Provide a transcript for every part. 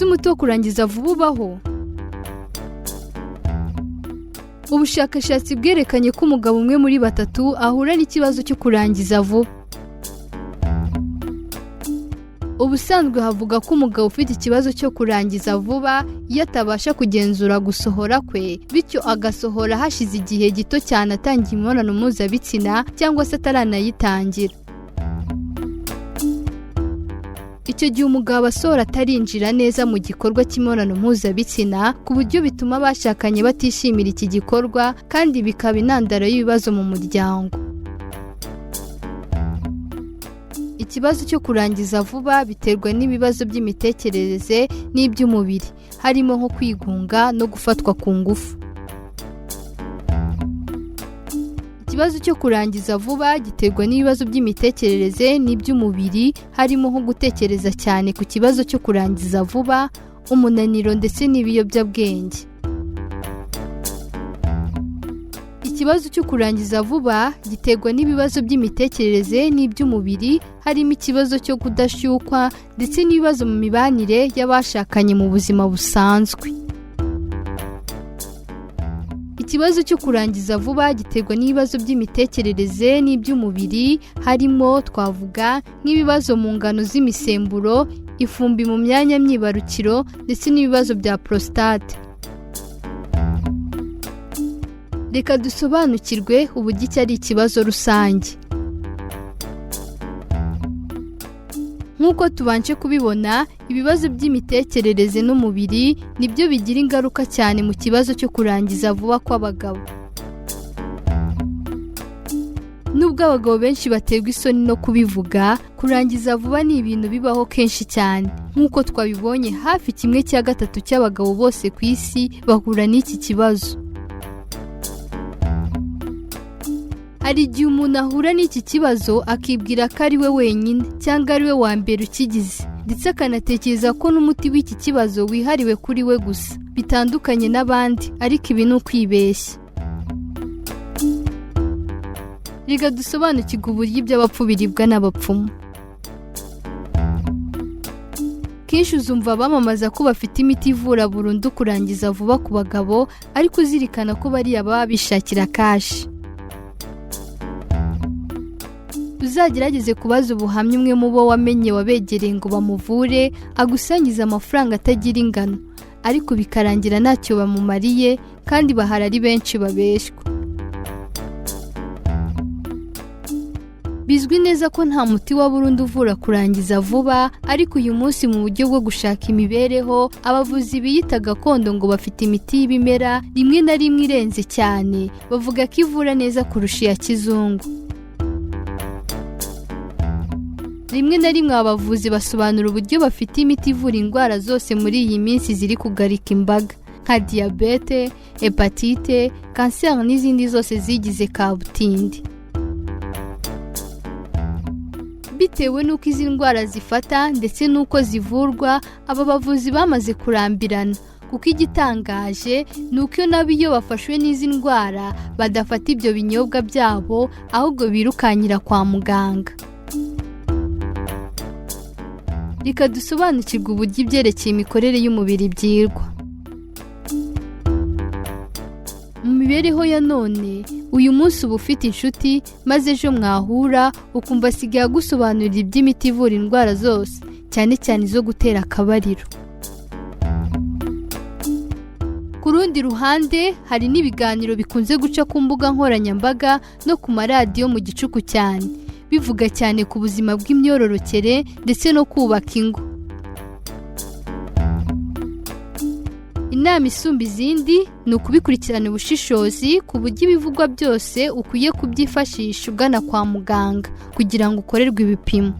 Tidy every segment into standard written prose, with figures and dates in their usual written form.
Ese umuti wo kurangiza vuba ubaho? Ubushakashatsi bwerekanye ko umugabo umwe muri batatu ahura n'ikibazo cyo kurangiza vuba. Ubusanzwe havuga ko umugabo ufite ikibazo cyo kurangiza vuba iyo atabasha kugenzura gusohora kwe, bityo agasohora hashize igihe gito cyane atangiye imibonano mpuzabitsina cyangwa se ataranayitangira. Icyo gihe umugabo asohora atarinjira neza mu gikorwa cy'imibonano mpuzabitsina, ku buryo bituma abashakanye batishimira iki gikorwa kandi bikaba intandaro y'ibibazo mu muryango. Ikibazo cyo kurangiza vuba biterwa n'ibibazo by'imitekerereze n'iby'umubiri, harimo nko kwigunga no gufatwa ku ngufu. Ikibazo cyo kurangiza vuba giterwa n'ibibazo by'imitekerereze n'iby'umubiri, harimo nko gutekereza cyane ku kibazo cyo kurangiza vuba, umunaniro ndetse n'ibiyobyabwenge. Ikibazo cyo kurangiza vuba giterwa n'ibibazo by'imitekerereze n'iby'umubiri, harimo ikibazo cyo kudashyukwa ndetse n'ibibazo mu mibanire y'abashakanye mu buzima busanzwe. Ikibazo cyo kurangiza vuba giterwa n'ibibazo by'imitekerereze n'iby'umubiri, harimo twavuga nk'ibibazo mu ngano z'imisemburo, ifumbi mu myanya myibarukiro ndetse n'ibibazo bya prostate. Reka dusobanukirwe uburyo iki ari ikibazo rusange. Nk'uko tubanje kubibona, ibibazo by'imitekerereze n'umubiri nibyo bigira ingaruka cyane mu kibazo cyo kurangiza vuba kw'abagabo. Nubwo abagabo benshi baterwa isoni no kubivuga, kurangiza vuba ni ibintu bibaho kenshi cyane. Nk'uko twabibonye, hafi 1/3 cy'abagabo bose ku isi bahura n'iki kibazo. Hari igihe umuntu ahura n'iki kibazo akibwira ko ari we wenyine cyangwa ari we wa mbere ukigize, ndetse akanatekereza ko n'umuti w'iki kibazo wihariwe kuri we gusa, bitandukanye n'abandi, ariko ibi ni ukwibeshya. Reka dusobanukirwe uburyo iby'abapfu biribwa n'abapfumu. Kenshi uzumva bamamaza ko bafite imiti ivura burundu kurangiza vuba ku bagabo, ariko uzirikana ko bariya baba bishakira kashi. Uzagerageze kubaza ubuhamya umwe mu bo wamenye wabegereye ngo bamuvure, agusangize amafaranga atagira ingano, ariko bikarangira ntacyo bamumariye kandi bahari ari benshi babeshywa. Bizwi neza ko nta muti wa burundu uvura kurangiza vuba, ariko uyu munsi mu buryo bwo gushaka imibereho, abavuzi biyita gakondo ngo bafite imiti y'ibimera rimwe na rimwe irenze cyane, bavuga ko ivura neza kurusha iya kizungu. Rimwe na rimwe aba bavuzi basobanura uburyo bafite imiti ivura indwara zose muri iyi minsi ziri kugarika imbaga, nka diyabete, hepatite, kanseri n'izindi zose zigize kabutindi. Bitewe n'uko izi ndwara zifata ndetse n'uko zivurwa, aba bavuzi bamaze kurambirana, kuko igitangaje ni uko nabo iyo bafashwe n'izi ndwara badafata ibyo binyobwa byabo, ahubwo birukankira kwa muganga. Reka dusobanukirwe uburyo ibyerekeye imikorere y'umubiri byirwa. Mu mibereho ya none, uyu munsi uba ufite inshuti, maze ejo mwahura ukumva asigaye agusobanurira iby'imiti ivura indwara zose, cyane cyane izo gutera akabariro. Ku rundi ruhande, hari n'ibiganiro bikunze guca ku mbuga nkoranyambaga no ku maradiyo mu gicuku cyane, bivuga cyane ku buzima bw'imyororokere ndetse no kubaka ingo. Inama isumba izindi ni ukubikurikirana ubushishozi, ku buryo ibivugwa byose ukwiye kubyifashisha ugana kwa muganga kugira ngo ukorerwe ibipimo.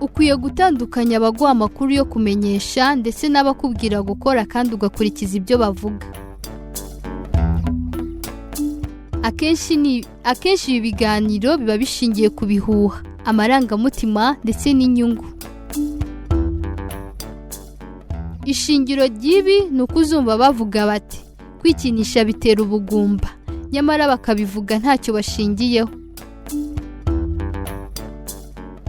Ukwiye gutandukanya abaguha amakuru yo kumenyesha ndetse n'abakubwira gukora kandi ugakurikiza ibyo bavuga. Akenshi ibi biganiro biba bishingiye ku bihuha, amarangamutima ndetse n'inyungu. Ishingiro ry'ibi ni uko uzumva bavuga bati kwikinisha bitera ubugumba, nyamara bakabivuga ntacyo bashingiyeho.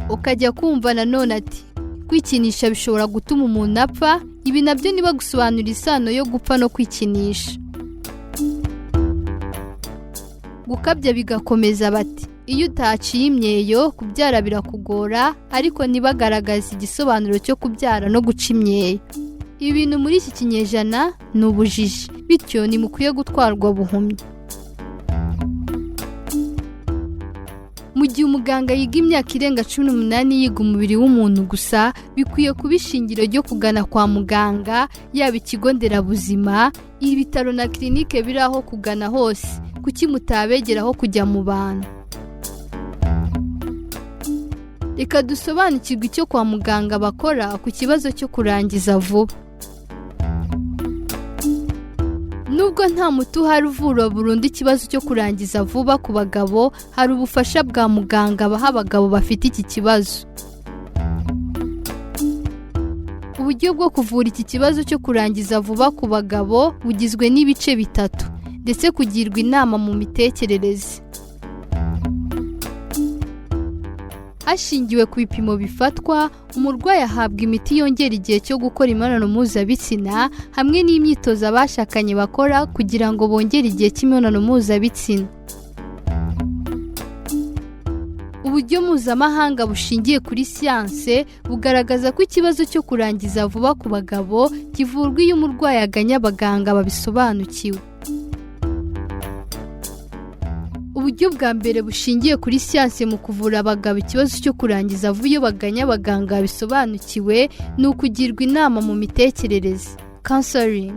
Ukajya kumva nanone ati Kwikinisha bishobora gutuma umuntu apfa, ibi nabyo niba gusobanura isano yo gupfa no kwikinisha. Gukabya bigakomeza bati iyo utaciye imyeyo kubyara birakugora, ariko ntibagaragaze igisobanuro cyo kubyara no guca imyeyo. Ibi bintu muri iki kinyejana ni ubujiji, bityo ntimukwiye gutwarwa buhumyi. Mu gihe umuganga yiga imyaka irenga 18 yiga umubiri w'umuntu gusa, bikwiye kuba ishingiro ryo kugana kwa muganga, yaba ikigo nderabuzima, ibitaro na kirinike biri aho kugana hose. Kuki mutabegeraho kujya mu bantu? Reka dusobanukirwe icyo kwa muganga bakora ku kibazo cyo kurangiza vuba. Nubwo nta muti uhari uvura burundu ikibazo cyo kurangiza vuba ku bagabo, hari ubufasha bwa muganga baha abagabo bafite iki kibazo. Uburyo bwo kuvura iki kibazo cyo kurangiza vuba ku bagabo bugizwe n'ibice bitatu, ndetse kugirwa inama mu mitekerereze. Hashingiwe ku bipimo bifatwa, umurwayi ahabwa imiti yongera igihe cyo gukora imibonano mpuzabitsina hamwe n'imyitozo abashakanye bakora kugira ngo bongere igihe cy'imibonano mpuzabitsina. Uburyo mpuzamahanga bushingiye kuri siyanse bugaragaza ko ikibazo cyo kurangiza vuba ku bagabo kivurwa iyo umurwayi aganye abaganga babisobanukiwe. Uburyo bwa mbere bushingiye kuri siyanse mu kuvura abagabo ikibazo cyo kurangiza vuba iyo baganye abaganga babisobanukiwe ni ukugirwa inama mu mitekerereze counseling.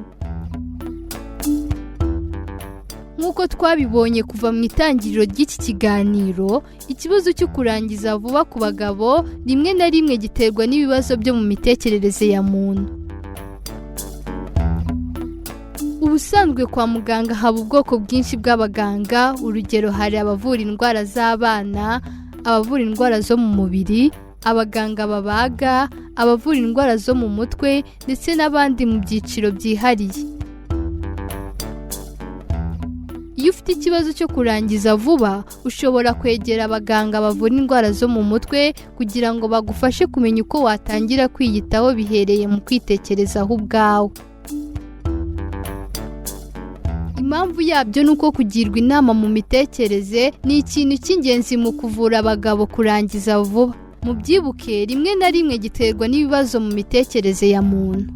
Nk'uko twabibonye kuva mu itangiriro ry'iki kiganiro, ikibazo cyo kurangiza vuba ku bagabo rimwe na rimwe giterwa n'ibibazo byo mu mitekerereze ya muntu. Ubusanzwe kwa muganga haba ubwoko bwinshi bw'abaganga, urugero hari abavura indwara z'abana, abavura indwara zo mu mubiri, abaganga babaga, abavura indwara zo mu mutwe ndetse n'abandi mu byiciro byihariye. Iyo ufite ikibazo cyo kurangiza vuba, ushobora kwegera abaganga bavura indwara zo mu mutwe kugira ngo bagufashe kumenya uko watangira kwiyitaho bihereye mu kwitekerezaho ubwawe. Impamvu yabyo ni uko kugirwa inama mu mitekerereze ni ikintu cy'ingenzi mu kuvura abagabo kurangiza vuba. Mubyibuke, rimwe na rimwe giterwa n'ibibazo mu mitekerereze ya muntu.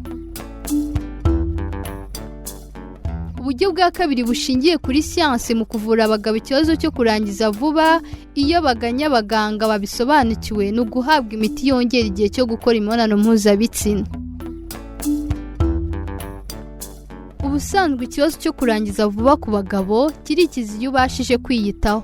Uburyo bwa kabiri bushingiye kuri siyanse mu kuvura abagabo ikibazo cyo kurangiza vuba iyo baganye abaganga babisobanukiwe ni uguhabwa imiti yongera igihe cyo gukora imibonano mpuzabitsina. Ubusanzwe ikibazo cyo kurangiza vuba ku bagabo kirikiza iyo ubashije kwiyitaho.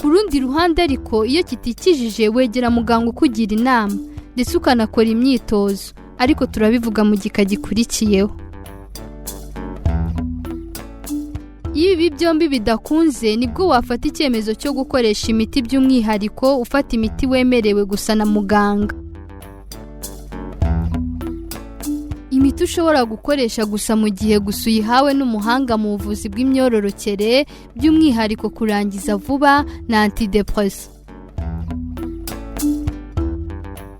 Ku rundi ruhande ariko, iyo kitikijije wegera muganga ukugira inama ndetse ukanakora imyitozo, ariko turabivuga mu gika gikurikiyeho. Iyo ibi byombi bidakunze nibwo wafata icyemezo cyo gukoresha imiti, by'umwihariko ufata imiti wemerewe gusa na muganga. Imiti ushobora gukoresha gusa mu gihe gusa uyihawe n'umuhanga mu buvuzi bw'imyororokere, by'umwihariko kurangiza vuba na antidepressant.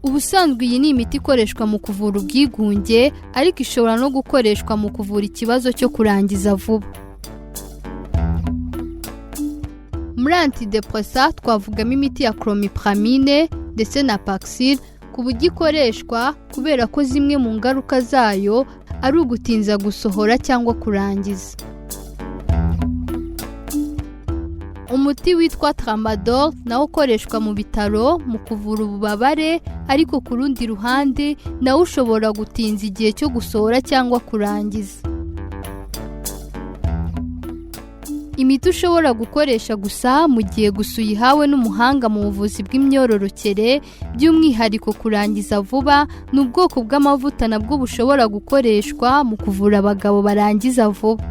Ubusanzwe iyi ni imiti ikoreshwa mu kuvura ubwigunge, ariko ishobora no gukoreshwa mu kuvura ikibazo cyo kurangiza vuba. Muri antidepressant twavugamo imiti ya clomipramine ndetse na Paxil, ku buryo ikoreshwa kubera ko zimwe mu ngaruka zayo ari ugutinza gusohora cyangwa kurangiza. Umuti witwa Tramadol nawo ukoreshwa mu bitaro mu kuvura ububabare, ariko ku rundi ruhande nawo ushobora gutinza igihe cyo gusohora cyangwa kurangiza. Imiti ushobora gukoresha gusa mu gihe gusa uyihawe n'umuhanga mu buvuzi bw'imyororokere, by'umwihariko kurangiza vuba, ni ubwoko bw'amavuta nabwo bushobora gukoreshwa mu kuvura abagabo barangiza vuba.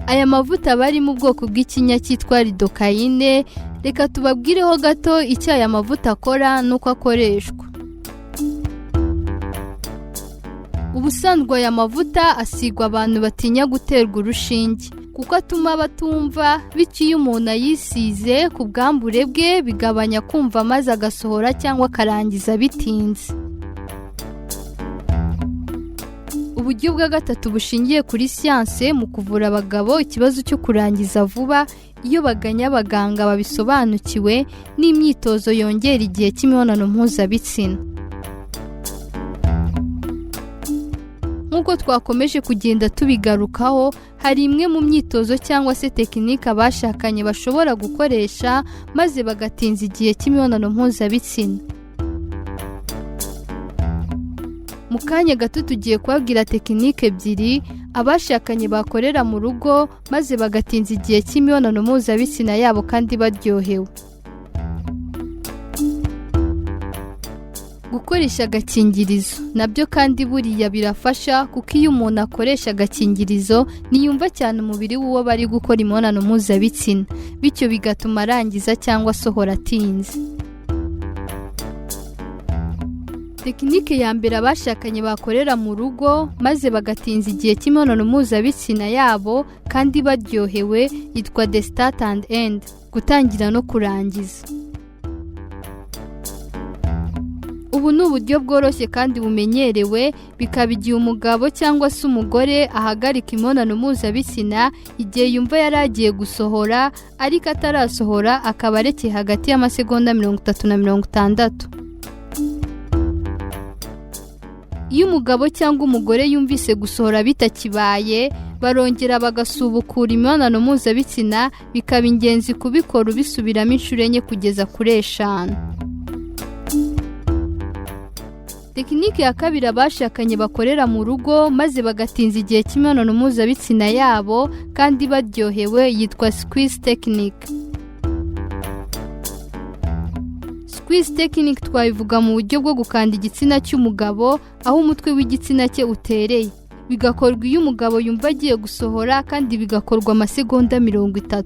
Aya mavuta aba ari mu bwoko bw'ikinya cyitwa lidokayine. Reka tubabwireho gato icyo aya mavuta akora n'uko akoreshwa. Ubusanzwe aya mavuta asigwa abantu batinya guterwa urushinge. Kuko atuma batumva, bityo iyo umuntu ayisize ku bwambure bwe bigabanya kumva maze agasohora cyangwa akarangiza bitinze. Uburyo bwa gatatu bushingiye kuri siyanse mu kuvura abagabo ikibazo cyo kurangiza vuba iyo baganye abaganga babisobanukiwe n'imyitozo yongera igihe cy'imibonano mpuzabitsina. Nk'uko twakomeje kugenda tubigarukaho, hari imwe mu myitozo cyangwa se tekinike abashakanye bashobora gukoresha maze bagatinza igihe cy'imibonano mpuzabitsina. Mu kanya gato tugiye kubabwira tekinike ebyiri abashakanye bakorera mu rugo maze bagatinza igihe cy'imibonano mpuzabitsina yabo kandi baryohewe. Gukoresha agakingirizo nabyo kandi buriya birafasha, kuko iyo umuntu akoresha agakingirizo ntiyumva cyane umubiri w'uwo bari gukora imibonano mpuzabitsina, bityo bigatuma arangiza cyangwa asohora atinze. Tekinike ya mbere abashakanye bakorera mu rugo maze bagatinza igihe cy'imibonano mpuzabitsina yabo kandi baryohewe yitwa the start and end, gutangira no kurangiza. Ubu ni uburyo bworoshye kandi bumenyerewe, bikaba igihe umugabo cyangwa se umugore ahagarika imibonano mpuzabitsina igihe yumva yari agiye gusohora ariko atarasohora, akaba arekeye hagati y'amasegonda 30 na 60. Iyo umugabo cyangwa umugore yumvise gusohora bitakibaye, barongera bagasubukura imibonano mpuzabitsina, bikaba ingenzi kubikora ubisubiramo inshuro 4 kugeza kuri 5. Tekinike ya kabiri abashakanye bakorera mu rugo maze bagatinza igihe cy'imibonano mpuzabitsina yabo kandi baryohewe yitwa squeeze technique. Squeeze technique twabivuga mu buryo bwo gukanda igitsina cy'umugabo aho umutwe w'igitsina cye utereye. Bigakorwa iyo umugabo yumva agiye gusohora kandi bigakorwa amasegonda 30.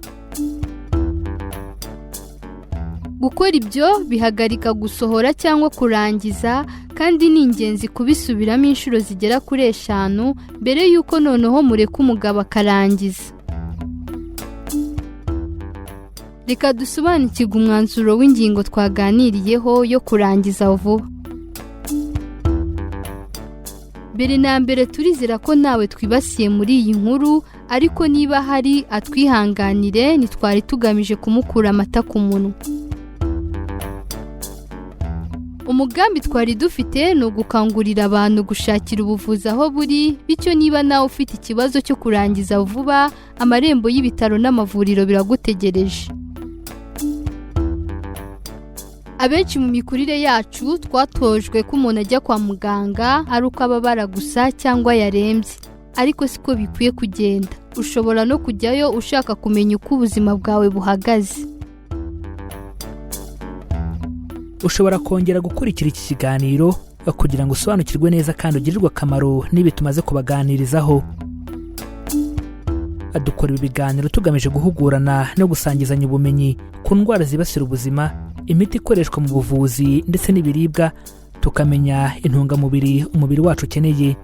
Gukora ibyo bihagarika gusohora cyangwa kurangiza, kandi ni ingenzi kubisubiramo inshuro zigera kuri 5 mbere y'uko noneho mureka umugabo akarangiza. Reka dusobanukirwe umwanzuro w'ingingo twaganiriyeho yo kurangiza vuba. Mbere na mbere turizera ko nawe twibasiye muri iyi nkuru, ariko niba hari atwihanganire, ntitwari tugamije kumukura amata ku munwa. Umugambi twari dufite ni ugukangurira abantu gushakira ubuvuzi aho buri, bityo niba nawe ufite ikibazo cyo kurangiza vuba, amarembo y'ibitaro n'amavuriro biragutegereje. Abenshi mu mikurire yacu twatojwe ko umuntu ajya kwa muganga ari uko ababara gusa cyangwa yarembye, ariko siko bikwiye kugenda. Ushobora no kujyayo ushaka kumenya uko ubuzima bwawe buhagaze. Ushobora kongera gukurikira iki kiganiro kugira ngo usobanukirwe neza kandi ugirirwe akamaro n'ibi tumaze kubaganirizaho. Dukora ibi biganiro tugamije guhugurana no gusangizanya ubumenyi ku ndwara zibasira ubuzima, imiti ikoreshwa mu buvuzi ndetse n'ibiribwa, tukamenya intungamubiri umubiri wacu ukeneye.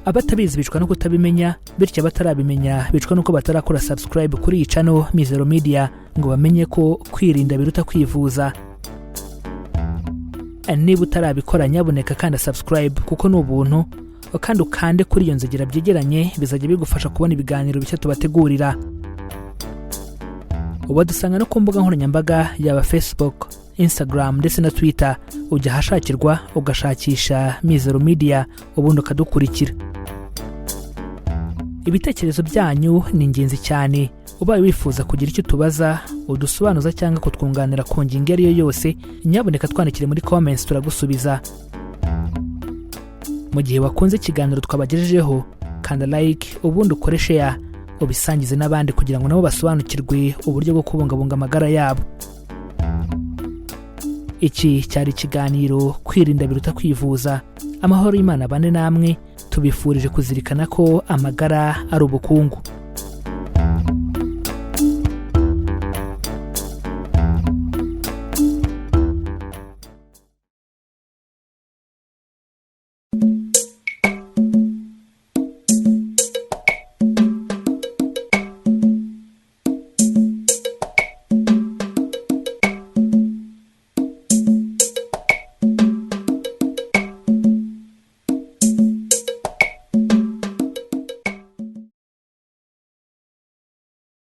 Abatabizi bicwa no kutabimenya, bityo abatarabimenya bicwa nuko batarakora subscribe kuri iyi channel Mizero Media ngo bamenye ko kwirinda biruta kwivuza. Niba utarabikora nyaboneka kandi subscribe kuko ni ubuntu, kandi ukande kuri iyo nzogera byegeranye, bizajya bigufasha kubona ibiganiro bishya tubategurira. Ubadusanga no ku mbuga nkoranyambaga yaba Facebook, Instagram ndetse na Twitter. Ujya ahashakirwa ugashakisha Mizero Media ubundi ukadukurikira. Ibitekerezo byanyu ni ingenzi cyane. Ubaye wifuza kugira icyo tubaza, udusobanuza cyangwa kutwunganira ku ngingo iyo ari yo yose, nyaboneka twandikire muri comments turagusubiza. Mu gihe wakunze ikiganiro twabagejejeho, kanda like ubundi ukore share, ubisangize n'abandi kugira ngo nabo basobanukirwe uburyo bwo kubungabunga amagara yabo. Iki cyari ikiganiro Kwirinda biruta kwivuza. Amahoro y'Imana abane namwe, tubifurije kuzirikana ko amagara ari ubukungu.